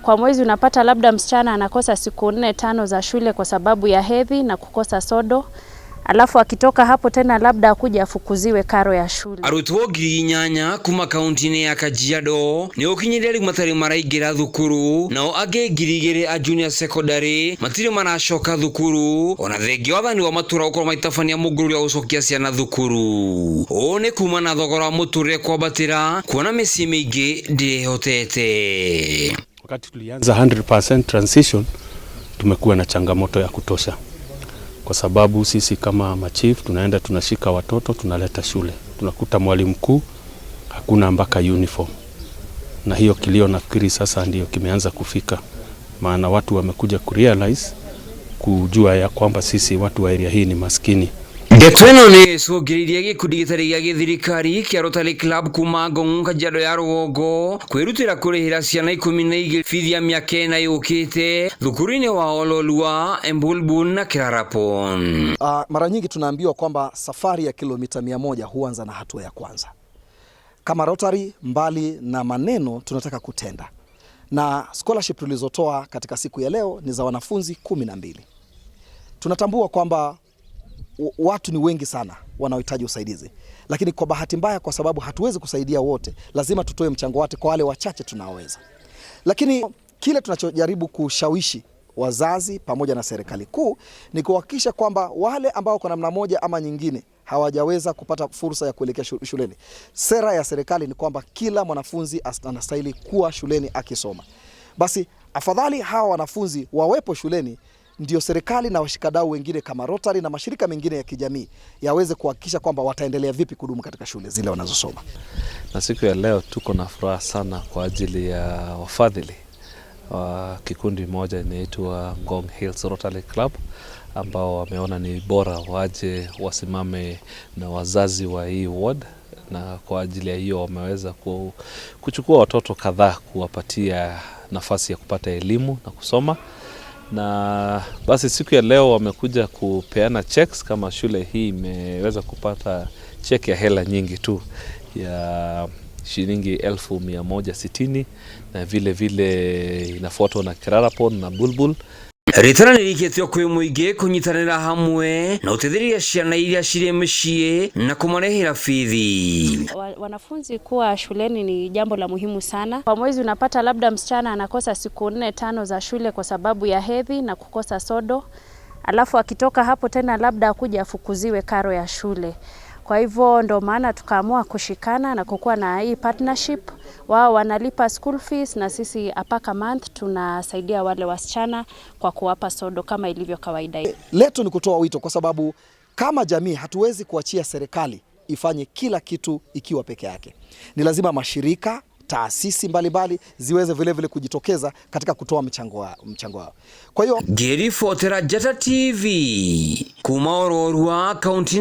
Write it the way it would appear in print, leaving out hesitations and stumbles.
Kwa mwezi unapata labda msichana anakosa siku nne tano za shule kwa sababu ya hedhi na kukosa sodo, alafu akitoka hapo tena labda akuja afukuziwe karo ya shule. Arutwo 8,000 kuma kaunti-inĩ ya Kajiado nĩ gũkinyĩria rĩu matarĩ maraingĩra thukuru, nao angĩ 2,000 a junior secondary matirĩ maracoka thukuru, ona thengia wathani wa matũra gũkorwo magĩtabania mũngũrũrio wa gũcokia ciana thukuru. Ũũ nĩ kuma na thogora wa mũtũrĩre kwambatĩra, kuona mĩciĩ mĩingĩ ndĩhotete. Wakati tulianza 100% transition, tumekuwa na changamoto ya kutosha, kwa sababu sisi kama machief tunaenda tunashika watoto tunaleta shule, tunakuta mwalimu mkuu hakuna mpaka uniform, na hiyo kilio nafikiri sasa ndio kimeanza kufika, maana watu wamekuja kurealize, kujua ya kwamba sisi watu wa area hii ni maskini. Ndeto ĩno nĩ ĩcũngĩrĩirie gĩkundi gĩtarĩ gĩa gĩthirikari kĩa Rotary Club kuma Ngong, Kajiado ya rũgongo, kwĩrutĩra kũrĩhĩra ciana 12 bithi ya mĩaka 4 yũkĩte thukuru-inĩ wa Ololua, Embulbul na Kerarapon. Mara nyingi tunaambiwa kwamba safari ya kilomita 100 huanza na hatua ya kwanza. Kama Rotary, mbali na maneno, tunataka kutenda, na scholarship tulizotoa katika siku ya leo ni za wanafunzi 12. Tunatambua kwamba watu ni wengi sana wanaohitaji usaidizi, lakini kwa bahati mbaya, kwa sababu hatuwezi kusaidia wote, lazima tutoe mchango wake kwa wale wachache tunaoweza. Lakini kile tunachojaribu kushawishi wazazi pamoja na serikali kuu ni kuhakikisha kwamba wale ambao kwa namna moja ama nyingine hawajaweza kupata fursa ya kuelekea shuleni, sera ya serikali ni kwamba kila mwanafunzi anastahili kuwa shuleni akisoma. Basi afadhali hawa wanafunzi wawepo shuleni, ndio serikali na washikadau wengine kama Rotary na mashirika mengine ya kijamii yaweze kuhakikisha kwamba wataendelea vipi kudumu katika shule zile wanazosoma. Na siku ya leo tuko na furaha sana kwa ajili ya wafadhili wa kikundi moja inaitwa Ngong Hills Rotary Club, ambao wameona ni bora waje wasimame na wazazi wa hii ward, na kwa ajili ya hiyo wameweza kuchukua watoto kadhaa kuwapatia nafasi ya kupata elimu na kusoma. Na basi siku ya leo wamekuja kupeana checks, kama shule hii imeweza kupata check ya hela nyingi tu ya shilingi 160,000, na vile vile inafuatwa na Kerarapon na Bulbul. Rĩtana nĩrĩikĩtio kwĩ mũingĩ kũnyitanĩra hamwe na gũteithĩrĩria ciana iria cirĩ mĩciĩ na kũmarehera bithi. Wanafunzi kuwa shuleni ni jambo la muhimu sana. Kwa mwezi unapata labda msichana anakosa siku nne tano za shule kwa sababu ya hedhi na kukosa sodo, alafu akitoka hapo tena labda akuja afukuziwe karo ya shule. Kwa hivyo ndo maana tukaamua kushikana na kukuwa na hii partnership. Wao wanalipa school fees na sisi a pack a month tunasaidia wale wasichana kwa kuwapa sodo kama ilivyo kawaida. Letu ni kutoa wito, kwa sababu kama jamii hatuwezi kuachia serikali ifanye kila kitu ikiwa peke yake. Ni lazima mashirika, taasisi mbalimbali ziweze vile vile kujitokeza katika kutoa mchango wao. Kwa hiyo Ngĩribotera Njata TV kuma Ororua, kaunti.